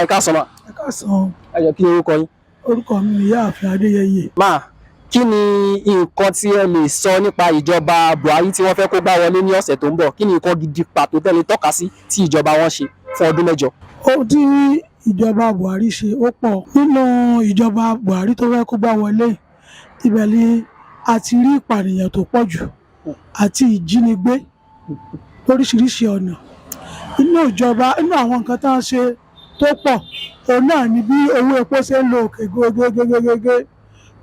Ẹ káàsán mà. Ẹ káàsán. Ẹ jọ̀ọ́, kí ni orúkọ yín? Orúkọ mi ni Ìyáàfin Adéyẹyè. Mà, kí ni nǹkan tí ẹ lè sọ nípa ìjọba Buhari tí wọ́n fẹ́ kó gbá wọlé ní ọ̀sẹ̀ tó ń bọ̀? Kí ni nǹkan gidi pàtó tẹ́lẹ̀ tọ́ka sí tí ìjọba wọn ṣe fún ọdún 8? Ohun tí ìjọba Buhari ṣe ó pọ̀. Nínú ìjọba Buhari tó fẹ́ kó gbá wọlé, ibẹ̀ ni a ti rí ìpànìyàn tó pọ̀ jù àti ìjínigbé lóríṣiríṣi ọ̀nà. Inú ìjọba, inú àwọn nǹkan tó ń ṣe tó pọ̀, òun náà ni bí owó epo ṣe ń lọ òkè gégégégégé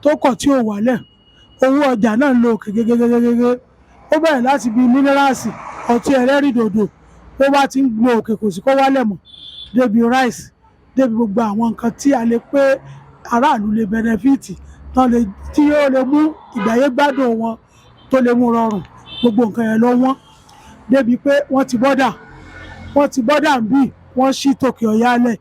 tó kọ̀ tí ò wálẹ̀. Owó ọjà náà ń lọ òkè gégégégégé. Ó bẹ̀rẹ̀ láti bí minerals, ọtí ẹlẹ́rìndòdò, bó bá ti ń gbọ́ òkè, kò sí kó wálẹ̀ mọ́, débi rice, débi gbogbo àwọn nǹkan tí a lè pé aráàlú lè benefit tán lè tí yóò lè mú ìgbáyé gbádùn wọn tó lè mú rọrùn. Gbogbo nǹkan yẹn lọ wọ́n débi pé wọ́n ti border ń bì, wọ́n ṣí tòkè ọ̀yá lẹ̀.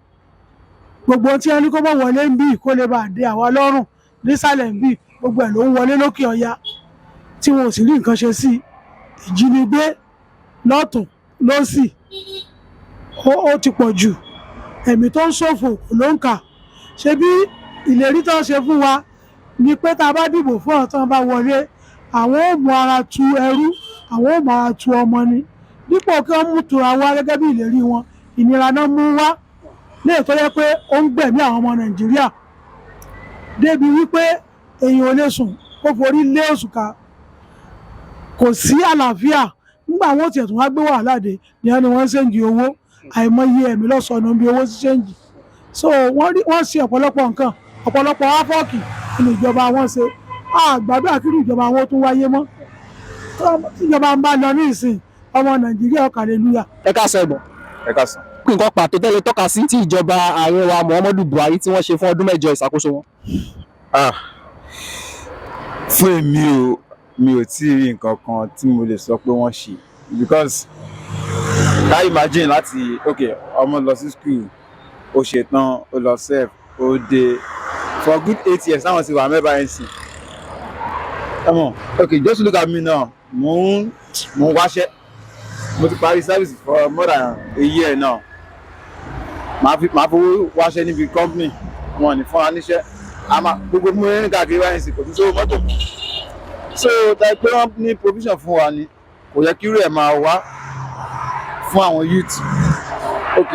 Gbogbo ohun tí wọ́n ní kó mọ̀ wọlé ń bì, kó lè bá dé àwa lọ́rùn nísàlẹ̀ ń bì, gbogbo ẹ̀ ló ń wọlé lókè ọ̀yá tí wọn ò sì rí nǹkan ṣe sí. Ìjínigbé lọ́tún lọ́sì, ó ti pọ̀ jù. Ẹ̀mí tó ń ṣòfò kò ló ń kà. Ṣe bí ìlérí tó ń ṣe fún wa ni pé tá a bá dìbò fún ọ̀tán bá wọlé, àwọn ò mú ara tu ẹrú, àwọn ò mú ara tu ọmọ ni. Dípò kí wọ́n mú tura wá gẹ́gẹ́ bí ìlérí wọn, ìnira náà mú wá léè tó yẹ pé ó ń gbẹ̀mí àwọn ọmọ Nàìjíríà, débi wípé èèyàn ò lè sùn kó forí lé òṣùkà. Kò sí àlàáfíà. Nígbà wọn tiẹ̀ tún wá gbé wàhálà dé ní wọ́n ní wọ́n ń change owó, àìmọye ẹ̀mí lọ́sọ̀nù bí owó sí change. So wọ́n rí wọ́n ṣe ọ̀pọ̀lọpọ̀ nǹkan, ọ̀pọ̀lọpọ̀ havoc nínú ìjọba wọn ṣe. Àgbàdo àkírí ìjọba wọn tún wáyé mọ́. Tíjọba ń bá lọ ní ìsìn, ọmọ Nàìjíríà, hallelujah. Ẹ káàsán, ẹ̀gbọ́n. Ẹ káàsán. Kí nǹkan pàtó tẹ́lẹ̀ tọ́ka sí tí ìjọba ààrẹ wa Muhammadu Buhari tí wọ́n ṣe fún ọdún 8 ìṣàkóso wọn? Ah, fún èmi o, mi ò tí ì rí nǹkan kan tí mo lè sọ pé wọ́n ṣe, because ká imagine láti, ok, ọmọ lọ sí school, ó ṣe tán, ó lọ serve, ó dé. For good 8 years táwọn ti wà mẹ́bàá ẹ̀ sìn ọmọ. Ok, just look at me now. Mo ń wáṣẹ́. Mo ti parí service for more than a year now. Màá fowó wáṣẹ́ níbi company, wọn ò ní fún wa níṣẹ́. A máa gbogbo mú rìn káàkiri báyìí sí, kò tún sówó mọ́tò mọ́. So tàbí pé wọ́n ní provision fún wa ni, kò yẹ kí irú ẹ̀ máa wá fún àwọn youth. Ok,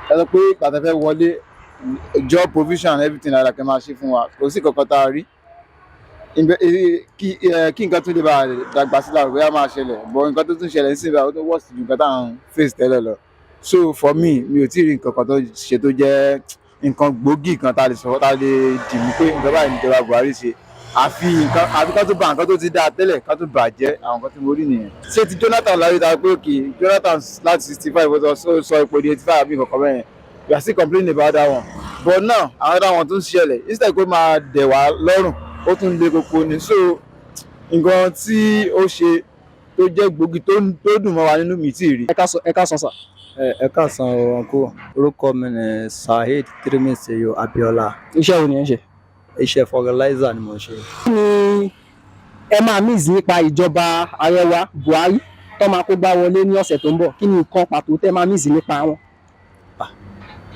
ẹ sọ pé pàtàkì fẹ́ wọlé, job provision and everything like that, kẹ́ máa ṣe fún wa. Kò sí kankan tá a rí. Kí nǹkan tún lè bá a dàgbà sí láàrú bóyá máa ṣẹlẹ̀, but nǹkan tó tún ṣẹlẹ̀ ń sìn báyìí, ó tó worse ju nǹkan tá à ń face tẹ́lẹ̀ lọ. So for me, mi ò tí ì rí nǹkan kan tó ṣe tó jẹ́ nǹkan gbòógì kan tá a lè sọ, tá a lè dì mú pé nǹkan báyìí níjọba Buhari ṣe, àfi nǹkan àfi ká tó bà nǹkan tó ti dáa tẹ́lẹ̀, ká tó bàjẹ́. Àwọn nǹkan tí mo rí nìyẹn. Ṣé ti Jonathan láyé ta pé òkè Jonathan láti 65, ó sọ ipò di 85 àbí nǹkan kan bẹ́ẹ̀ yẹn? We are still complaining about that one, but now àwọn other one tún ṣẹlẹ̀. Instead kó máa dẹ̀ wá lọ́rùn, ó tún le koko ni. So nǹkan tí ó ṣe tó jẹ́ gbòógì tó dùn mọ́ wa nínú, mi tí ì rí. Ẹ káàsán sà. Ẹ káàsán o, uncle. Orúkọ mi ni Saheed Tirimiseyo Abiola. Iṣẹ́ wo ni ẹ ń ṣe? Iṣẹ́ fertilizer ni mo ń ṣe. Kí ni ẹ máa miss nípa ìjọba ààrẹ wa Buhari tó máa kó gbá wọlé ní ọ̀sẹ̀ tó ń bọ̀? Kí ni nǹkan pàtó tẹ́ máa miss nípa wọn?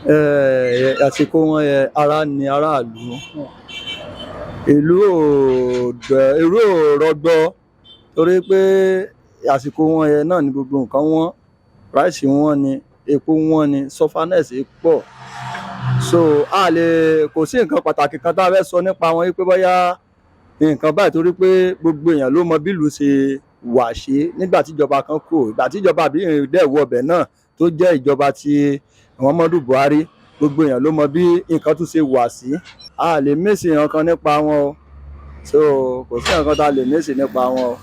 Ẹ àsìkò wọn yẹ, ara ni aráàlú, ìlú ò ìlú ò rọgbọ, torí pé àsìkò wọn yẹn náà ni gbogbo nǹkan wọ́n. Rice wọ́n ni, epo wọ́n ni, sufferness pọ̀. So a lè, kò sí nǹkan pàtàkì kan tá a fẹ́ sọ nípa wọn wípé bóyá nǹkan báyìí, torí pé gbogbo èèyàn ló mọ bí ìlú ṣe wà ṣe nígbà tíjọba kan kù. Ìgbà tíjọba àbí dẹ̀ wọ ọbẹ̀ náà tó jẹ́ ìjọba ti Muhammadu Buhari, gbogbo èèyàn ló mọ bí nǹkan tún ṣe wà sí. A lè miss nǹkan nípa wọn o. So kò sí nǹkan tá a lè miss nípa wọn o.